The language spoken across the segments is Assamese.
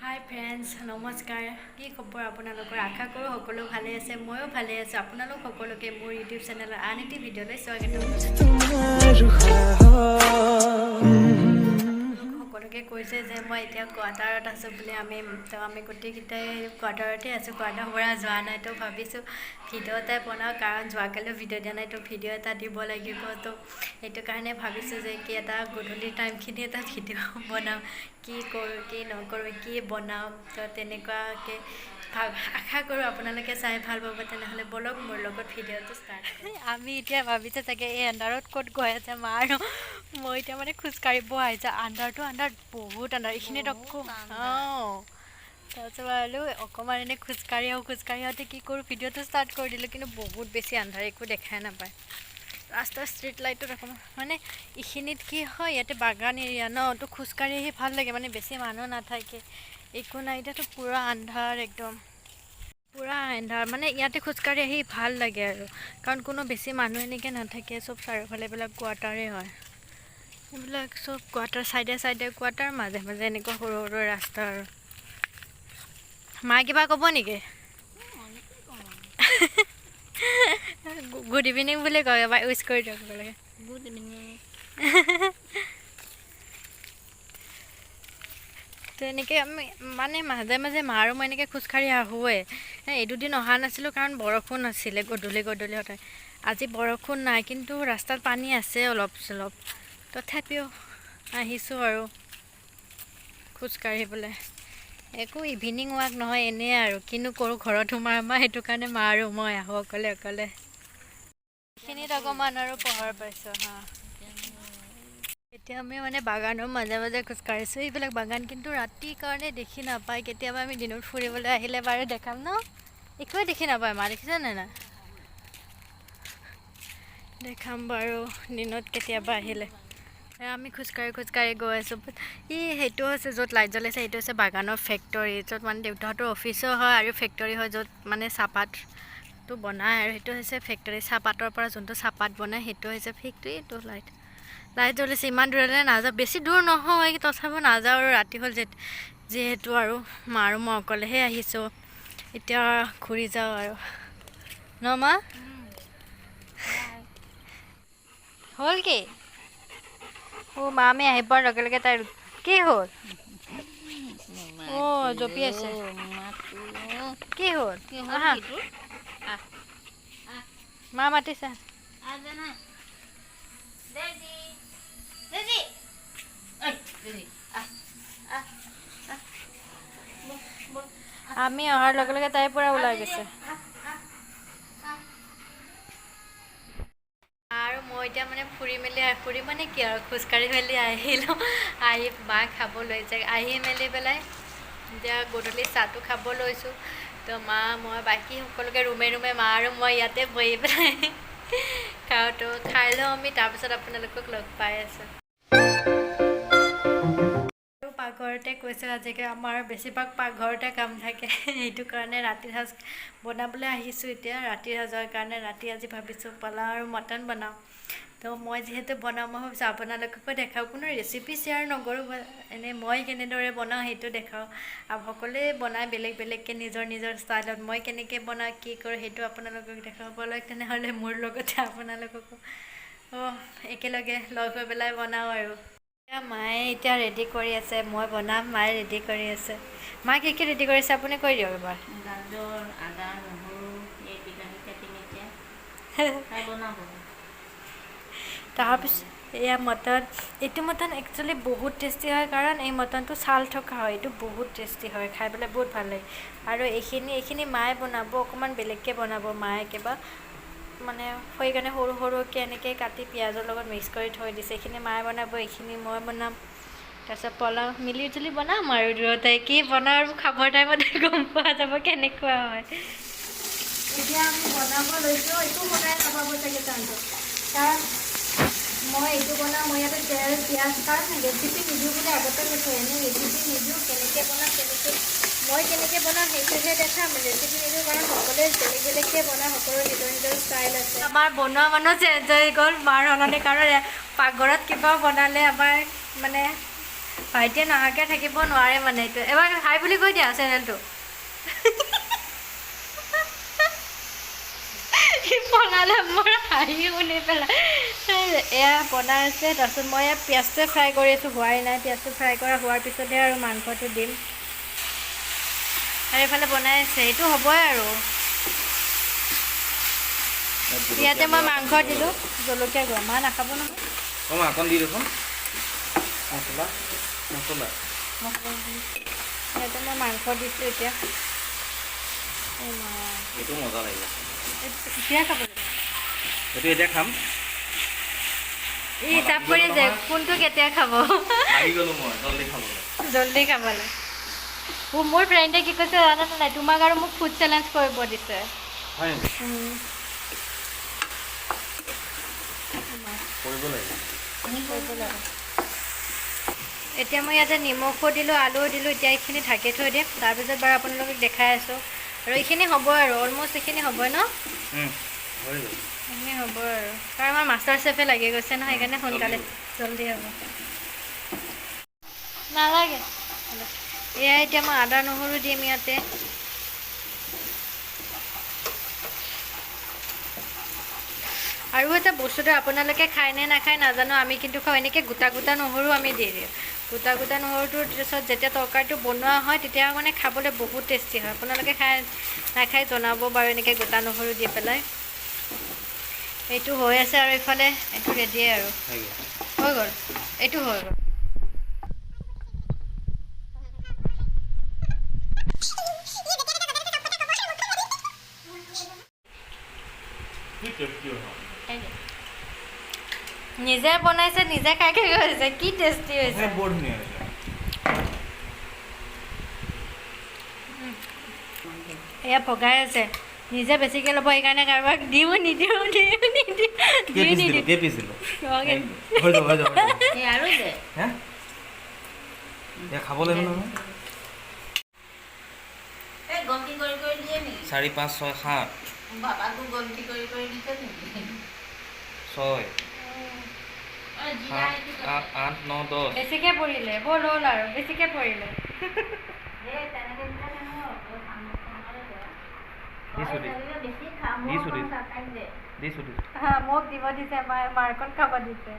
হাই ফ্ৰেণ্ডছ, নমস্কাৰ। কি খবৰ আপোনালোকৰ? আশা কৰোঁ সকলো ভালে আছে। ময়ো ভালে আছোঁ। আপোনালোক সকলোকে মোৰ ইউটিউব চেনেলৰ আন এটি ভিডিঅ'লৈ স্বাগতম জনাইছোঁ। আপোনালোক সকলোকে কৈছে যে মই এতিয়া কোৱাৰ্টাৰত আছোঁ বুলি। আমি তো আমি গোটেইকেইটাই কোৱাৰ্টাৰতে আছোঁ, কোৱাৰ্টাৰৰ পৰা যোৱা নাই। তো ভাবিছোঁ ভিডিঅ' এটাই বনাওঁ, কাৰণ যোৱাকালিও ভিডিঅ' দিয়া নাই, তো ভিডিঅ' এটা দিব লাগিব। তো সেইটো কাৰণে ভাবিছোঁ যে কি এটা গধূলি টাইমখিনি এটা ভিডিঅ' বনাওঁ, কি কৰোঁ, কি নকৰোঁ, কি বনাওঁ। তো তেনেকুৱাকৈ আশা কৰোঁ আপোনালোকে চাই ভাল পাব। তেনেহ'লে ব'লক, মোৰ লগত ভিডিঅ'টো ষ্টাৰ্ট। আমি এতিয়া ভাবিছোঁ চাগে, এই আন্ধাৰত ক'ত গৈ আছে মা আৰু মই। এতিয়া মানে খোজকাঢ়িব আহিছোঁ। আন্ধাৰটো আন্ধাৰ, বহুত আন্ধাৰ এইখিনিত আকৌ। অঁ, তাৰপিছত ভাবিলোঁ অকণমান এনেই খোজকাঢ়ি আহোঁ। খোজকাঢ়ি আহোঁতে কি কৰোঁ, ভিডিঅ'টো ষ্টাৰ্ট কৰি দিলোঁ। কিন্তু বহুত বেছি আন্ধাৰ, একো দেখাই নাপায়। ৰাস্তাৰ ষ্ট্ৰীট লাইটত অকণমান মানে এইখিনিত কি হয়, ইয়াতে বাগান এৰিয়া ন, তো খোজকাঢ়ি আহি ভাল লাগে। মানে বেছি মানুহ নাথাকে, একো নাই। এতিয়াতো পূৰা আন্ধাৰ, একদম পূৰা আন্ধাৰ। মানে ইয়াতে খোজকাঢ়ি আহি ভাল লাগে আৰু, কাৰণ কোনো বেছি মানুহ এনেকৈ নাথাকে। চব চাৰিওফালে এইবিলাক কোৱাৰ্টাৰেই হয়। এইবিলাক চব কোৱাৰ্টাৰ, চাইডে চাইডে কোৱাৰ্টাৰ, মাজে মাজে এনেকুৱা সৰু সৰু ৰাস্তা। আৰু মায়ে কিবা ক'ব নেকি? গুড ইভিনিং বুলি কয়, এবাৰ উইচ কৰি দিয়ক লাগে। Good evening. তো এনেকৈ আমি মানে মাজে মাজে মা আৰু মই এনেকৈ খোজকাঢ়ি আহোঁৱে। এই দুদিন অহা নাছিলোঁ, কাৰণ বৰষুণ আছিলে গধূলি গধূলি সদায়। আজি বৰষুণ নাই, কিন্তু ৰাস্তাত পানী আছে অলপ চলপ। তথাপিও আহিছোঁ আৰু খোজকাঢ়ি পেলাই। একো ইভিনিং ৱাক নহয়, এনেই আৰু কিনো কৰোঁ ঘৰত সোমাই সোমাই, সেইটো কাৰণে মা আৰু মই আহোঁ অকলে অকলে। এইখিনিত অকণমান আৰু পোহৰ পাইছোঁ। হা, এতিয়া আমি মানে বাগানৰ মাজে মাজে খোজকাঢ়িছোঁ। এইবিলাক বাগান, কিন্তু ৰাতিৰ কাৰণে দেখি নাপায়। কেতিয়াবা আমি দিনত ফুৰিবলৈ আহিলে বাৰু দেখাম ন। একোৱে দেখি নাপায়। মা, দেখিছে নে নাই? দেখাম বাৰু দিনত কেতিয়াবা আহিলে। আমি খোজকাঢ়ি খোজকাঢ়ি গৈ আছোঁ। ই সেইটো হৈছে য'ত লাইট জ্বলাইছে, সেইটো হৈছে বাগানৰ ফেক্টৰী, য'ত মানে দেউতাহঁতৰ অফিচো হয় আৰু ফেক্টৰী হয়, য'ত মানে চাহপাতটো বনায়। আৰু সেইটো হৈছে ফেক্টৰী, চাহপাতৰ পৰা যোনটো চাহপাত বনায়, সেইটো হৈছে ফেক্টৰী। এইটো লাইট লাইট জ্বলিছে। ইমান দূৰলৈ নাযাওঁ, বেছি দূৰ নহয়, তথাপিও নাযাওঁ আৰু। ৰাতি হ'ল যিহেতু আৰু মা আৰু মই অকলেহে আহিছোঁ। এতিয়া ঘূৰি যাওঁ আৰু ন মা? হ'ল কি? অ' মা, আমি আহি পোৱাৰ লগে লগে তাইৰ কি হ'ল? অ' জঁপিয়াইছে। কি হ'ল? আহা, মা মাতিছে। Daddy. Daddy. Oi, Daddy. Ah, ah, ah. আমি অহাৰ লগে লগে তাইৰ পৰা ওলাই গৈছে। আৰু মই এতিয়া মানে ফুৰি মেলি, ফুৰি মানে কি আৰু, খোজকাঢ়ি মেলি আহিলোঁ। আহি মা খাব লৈছে। আহি মেলি পেলাই এতিয়া গধূলি চাহটো খাব লৈছোঁ। তো মা, মই, বাকী সকলোকে ৰুমে ৰুমে, মা আৰু মই ইয়াতে বহি পেলাই খাওঁ। তো খাই লওঁ আমি, তাৰপিছত আপোনালোকক লগ পাই আছোঁ। আৰু পাকঘৰতে কৈছোঁ, আজিকালি আমাৰ বেছিভাগ পাকঘৰতে কাম থাকে, সেইটো কাৰণে ৰাতিৰ সাজ বনাবলৈ আহিছোঁ। এতিয়া ৰাতিৰ সাজৰ কাৰণে ৰাতি আজি ভাবিছোঁ পোলাও আৰু মটন বনাওঁ। তো মই যিহেতু বনাওঁ, মই ভাবিছোঁ আপোনালোককো দেখাওঁ। কোনো ৰেচিপি শ্বেয়াৰ নকৰোঁ, এনেই মই কেনেদৰে বনাওঁ সেইটো দেখাওঁ। আৰু সকলোৱে বনায় বেলেগ বেলেগকৈ নিজৰ নিজৰ ষ্টাইলত। মই কেনেকৈ বনাওঁ, কি কৰোঁ, সেইটো আপোনালোকক দেখাব লাগে। তেনেহ'লে মোৰ লগতে আপোনালোককো অঁ একেলগে লগ হৈ পেলাই বনাওঁ। আৰু এতিয়া মায়ে এতিয়া ৰেডি কৰি আছে। মই বনাম, মায়ে ৰেডি কৰি আছে। মা, কি কি ৰেডি কৰিছে আপুনি কৈ দিয়ক এবাৰ। গাজৰ, আদা, নহৰু, এই বিলাহী কাটিম এতিয়া। খাই বনাব। তাৰপিছত এয়া মটন। এইটো মটন একচুৱেলি বহুত টেষ্টি হয়, কাৰণ এই মটনটো ছাল থকা হয়। এইটো বহুত টেষ্টি হয়, খাই পেলাই বহুত ভাল লাগে। আৰু এইখিনি মায়ে বনাব, অকণমান বেলেগকৈ বনাব মায়ে কিবা মানে। সেইকাৰণে সৰু সৰুকৈ এনেকৈ কাটি পিঁয়াজৰ লগত মিক্স কৰি থৈ দিছে। এইখিনি মায়ে বনাব, এইখিনি মই বনাম। তাৰপিছত পোলাও মিলি জুলি বনাম আৰু দুয়োটাই। কি বনাওঁ আৰু খাবৰ টাইমতে গম পোৱা যাব কেনেকুৱা হয়। এতিয়া আমি বনাব লৈছোঁ। একো বনাই নাপাব চাগে চাউণ্ডটো, কাৰণ মই এইটো বনাম। মই ইয়াতে তেল, পিঁয়াজ, কাৰণ ৰেচিপি নিদিওঁ বুলি আগতে কৈছোঁ। এনেই ৰেচিপি নিদিওঁ। কেনেকৈ বনাওঁ, কেনেকৈ মই কেনেকৈ বনাওঁ সেইটোহে দেখাম, ৰেচিপি নিদিওঁ। কাৰণ সকলোৱে বেলেগ বেলেগকৈ বনায়, সকলোৰে নিজৰ নিজৰ ষ্টাইল আছে। আমাৰ বনোৱা মানুহ চেঞ্জ হৈ গ'ল মাৰ সলনি, কাৰণ পাকঘৰত কিবা বনালে আমাৰ মানে ভাইটিয়ে নহাকৈ থাকিব নোৱাৰে মানে। এইটো এবাৰ হাই বুলি কৈ দিয়া চেনেলটো। বনালে মোৰ হাঁহি শুনি পেলাই। এয়া বনাই আছে, তাৰপিছত মই ইয়াত পিঁয়াজটোৱে ফ্ৰাই কৰি আছোঁ, হোৱাই নাই। পিঁয়াজটো ফ্ৰাই কৰা হোৱাৰ পিছতহে আৰু মাংসটো দিম। আৰু এইফালে বনাই আছে, এইটো হ'বই আৰু। ইয়াতে মই মাংস দিলোঁ, জলকীয়া গুড়া। মা নাখাব নহয়। অকণ দি দেখোন মছলা মছলা। ইয়াতে মই মাংস দিছোঁ এতিয়া। এইটো মজা লাগিব। এতিয়া খাব লাগিব। এইটো এতিয়া খাম। ই হিচাপ কৰি আছে কোনটো কেতিয়া খাব। লাগি গ'লো মই জল্দি খাবলৈ। জল্দি খাবলৈ। মোৰ ফ্ৰেণ্ডে কি কৈছে জানানে নাই? তোমাক আৰু মোক ফুড চেলেঞ্জ কৰিব দিছে। হয় নেকি? কৰিব লাগিব। কৰিব লাগিব। এতিয়া মই ইয়াতে নিমখো দিলোঁ, আলুও দিলোঁ। এতিয়া এইখিনি ঢাকি থৈ দিম, তাৰপিছত বাৰু আপোনালোকক দেখাই আছোঁ। আৰু এইখিনি হ'ব আৰু অলমষ্ট এইখিনি হ'বই ন? এইখিনি হ'ব আৰু, কাৰণ আমাৰ মাষ্টাৰ চেফে লাগি গৈছে নহয়, সেইকাৰণে সোনকালে জল্দি হ'ব। নালাগে। এয়া এতিয়া মই আদা নহৰু দিম ইয়াতে। আৰু এটা বস্তুটো আপোনালোকে খায় নে নাখায় নাজানো, আমি কিন্তু খাওঁ। এনেকৈ গোটা গোটা নহৰু আমি দি দিওঁ। গোটা গোটা নহৰুটোৰ পিছত যেতিয়া তৰকাৰীটো বনোৱা হয় তেতিয়া মানে খাবলৈ বহুত টেষ্টি হয়। আপোনালোকে খাই নাখায় জনাব বাৰু, এনেকৈ গোটা নহৰু দি পেলাই। এইটো হৈ আছে আৰু এইফালে এইটো ৰেডিয়ে আৰু হৈ গ'ল, এইটো হৈ গ'ল। নিজে বনাইছে, নিজে খাই খাই গৈছে, কি টেষ্টি হৈছে। বৰ ধুনীয়া হৈছে। এয়া ভগাই আছে, নিজে বেছিকৈ ল'ব সেইকাৰণে কাৰোবাক দিওঁ নিদিওঁ, দিওঁ নিদিওঁ, দিওঁ নিদিওঁ। 4 5 6 7 6 7 8 8 9 10। বেছিকৈ পৰিলে বৰ হ'ল আৰু বেছিকৈ পৰিলে। মোক দিব দিছে মায়ে, মাৰ্কত খাব দিছে।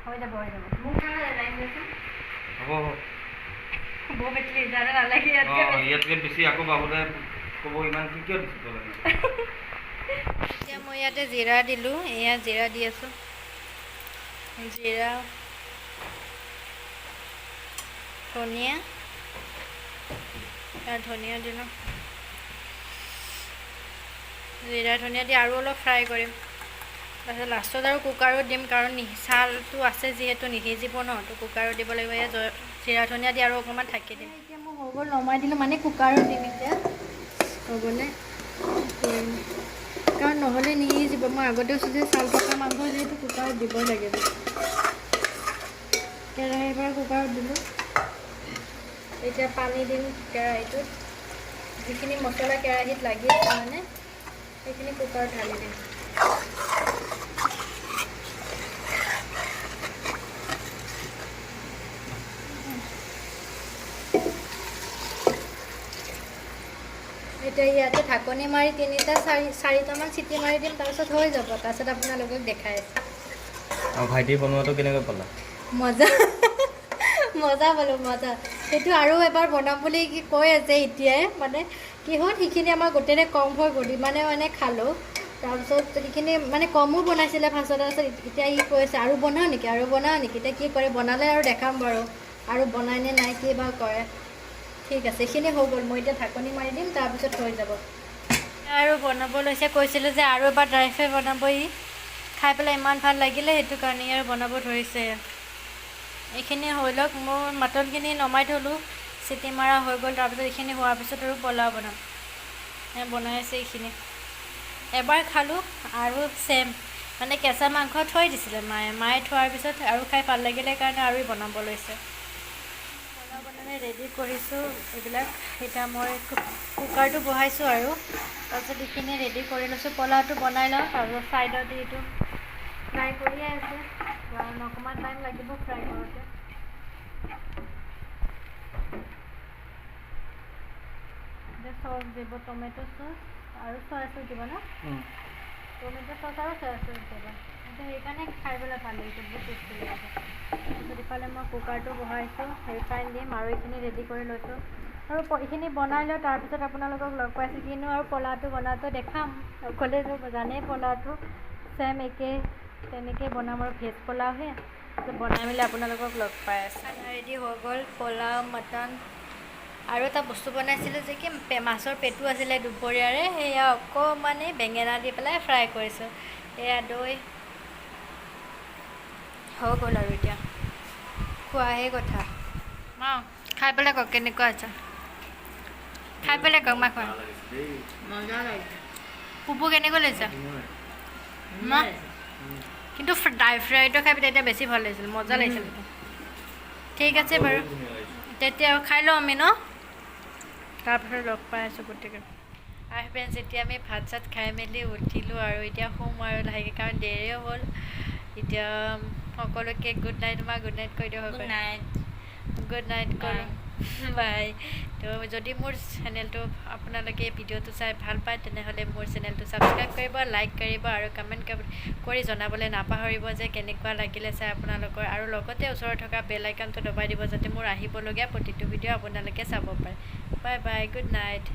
হৈ যাব, হৈ যাব। বৰ বেছি নালাগে। ইয়াতকৈ বেছি আকৌ বাবুদাই ক'ব ইমান কি কিয় দিছো। এতিয়া মই ইয়াতে জিৰা দিলোঁ, এয়া জিৰা দি আছোঁ, জিৰা ধনিয়া ধনিয়া দিলোঁ, জিৰা ধনিয়া দি আৰু অলপ ফ্ৰাই কৰিম। তাৰপিছত লাষ্টত আৰু কুকাৰত দিম, কাৰণ ছালটো আছে যিহেতু নিসিজিব ন, তো কুকাৰত দিব লাগিব। এয়া জিৰা ধনিয়া দি আৰু অকণমান ঢাকি দিম। এতিয়া মই হৈ গ'ল, নমাই দিলোঁ, মানে কুকাৰত দিম এতিয়া হৈ গ'লে, কাৰণ নহ'লে নিসিজিব। মই আগতেও কৈছোঁ যে ছাল থকা মাংস যিহেতু কুকাৰত দিবই লাগিব। কেৰাহীৰ পৰা কুকাৰত দিলোঁ। এতিয়া পানী দিম কেৰাহীটোত, যিখিনি মছলা কেৰাহীত লাগি আছে মানে সেইখিনি কুকাৰত ঢালি দিম। এতিয়া ইয়াতে ঢাকনি মাৰি 3টা 4টামান চিটি মাৰি দিম, তাৰপিছত হৈ যাব। তাৰপিছত আপোনালোকক দেখাই আছোঁ। আৰু ভাইটি বনোৱাটো কেনেকৈ পালা? মজা মজা পালোঁ, মজা। সেইটো আৰু এবাৰ বনাম বুলি কি কৈ আছে এতিয়াই, মানে কি হ'ল সেইখিনি আমাৰ গোটেইৰে কম হৈ গ'ল, ইমানে মানে খালোঁ। তাৰপিছত সেইখিনি মানে কমো বনাইছিলে ফাৰ্ষ্টত, তাৰপিছত এতিয়া ই কৈ আছে আৰু বনাওঁ নেকি, আৰু বনাওঁ নেকি। এতিয়া কি কৰে, বনালে আৰু দেখাম বাৰু, আৰু বনাই নে নাই কি বাৰু কৰে। ঠিক আছে, এইখিনি হৈ গ'ল। মই এতিয়া ঢাকনি মাৰি দিম, তাৰপিছত হৈ যাব। আৰু বনাব লৈছে, কৈছিলোঁ যে আৰু এবাৰ ড্ৰাই ফ্ৰাই বনাব, ই খাই পেলাই ইমান ভাল লাগিলে সেইটো কাৰণে আৰু বনাব ধৰিছে। এইখিনি হৈ লওক, মোৰ মাটনখিনি নমাই থ'লোঁ, চিটি মাৰা হৈ গ'ল। তাৰপিছত এইখিনি হোৱাৰ পিছত আৰু পোলাও বনাম। বনাই আছে এইখিনি। এবাৰ খালোঁ আৰু ছেম মানে কেঁচা মাংস থৈ দিছিলে মায়ে, মায়ে থোৱাৰ পিছত আৰু খাই ভাল লাগিলে কাৰণে আৰু বনাব লৈছে। পোলাও বনালে ৰেডি কৰিছোঁ এইবিলাক। এতিয়া মই কুকাৰটো বহাইছোঁ আৰু তাৰপিছত এইখিনি ৰেডি কৰি লৈছোঁ। পোলাওটো বনাই লওঁ, তাৰপিছত ছাইডত এইটো ফ্ৰাই কৰিয়ে আছে। কাৰণ অকণমান টাইম লাগিব ফ্ৰাই কৰোঁতে। এতিয়া চচ দিব, টমেট' চচ আৰু চয়া চচ দিব ন? টমেট' চচ আৰু চয়া চচ দিব। এতিয়া সেইকাৰণে খাই পেলাই ভাল লাগিছে, বহুত টেষ্টি লাগিছে। তাৰপিছত ইফালে মই কুকাৰটো বহাইছোঁ, ৰিফাইন দিম আৰু এইখিনি ৰেডি কৰি লৈছোঁ আৰু এইখিনি বনাই লৈ তাৰপিছত আপোনালোকক লগ পাইছোঁ। কিনো আৰু পোলাওটো বনাওঁতে দেখাম, সকলোৱে জানেই পোলাওটো ছেম একে তেনেকৈ বনাম আৰু ভেজ পোলাওহে। বনাই মেলি আপোনালোকক লগ পাই আছোঁ। খানা ৰেডি হৈ গ'ল, পোলাও, মটন আৰু এটা বস্তু বনাইছিলোঁ যে কি মাছৰ পেটু আছিলে দুপৰীয়াৰে, সেয়া অকণমানে বেঙেনা দি পেলাই ফ্ৰাই কৰিছোঁ। এয়া দৈ হৈ গ'ল আৰু এতিয়া খোৱাহে কথা। মা খাই পেলাই কওক কেনেকুৱা আছে, খাই পেলাই কওক মা। খোৱা পুপু কেনেকুৱা লাগিছে মা? কিন্তু ড্ৰাই ফ্ৰাইটো খাই পেলাই এতিয়া বেছি ভাল লাগিছিল, মজা লাগিছিল। ঠিক আছে বাৰু, তেতিয়া খাই লওঁ আমি ন, তাৰপিছত লগ পাই আছোঁ গোটেইকে। হাই ফ্ৰেণ্ডছ, এতিয়া আমি ভাত চাত খাই মেলি উঠিলোঁ আৰু এতিয়া শুম আৰু লাহেকৈ, কাৰণ দেৰিও হ'ল। এতিয়া সকলোকে গুড নাইট। মা গুড নাইট কৈ দিওঁ। Good night. গুড নাইট কৰোঁ, বাই। তো যদি মোৰ চেনেলটো আপোনালোকে ভিডিঅ'টো চাই ভাল পায়, তেনেহ'লে মোৰ চেনেলটো ছাবস্ক্ৰাইব কৰিব, লাইক কৰিব আৰু কমেণ্ট কৰি জনাবলৈ নাপাহৰিব যে কেনেকুৱা লাগিলে চাই আপোনালোকৰ। আৰু লগতে ওচৰত থকা বেল আইকনটো দবাই দিব, যাতে মোৰ আহিবলগীয়া প্ৰতিটো ভিডিঅ' আপোনালোকে চাব পাৰে। Bye bye, good night.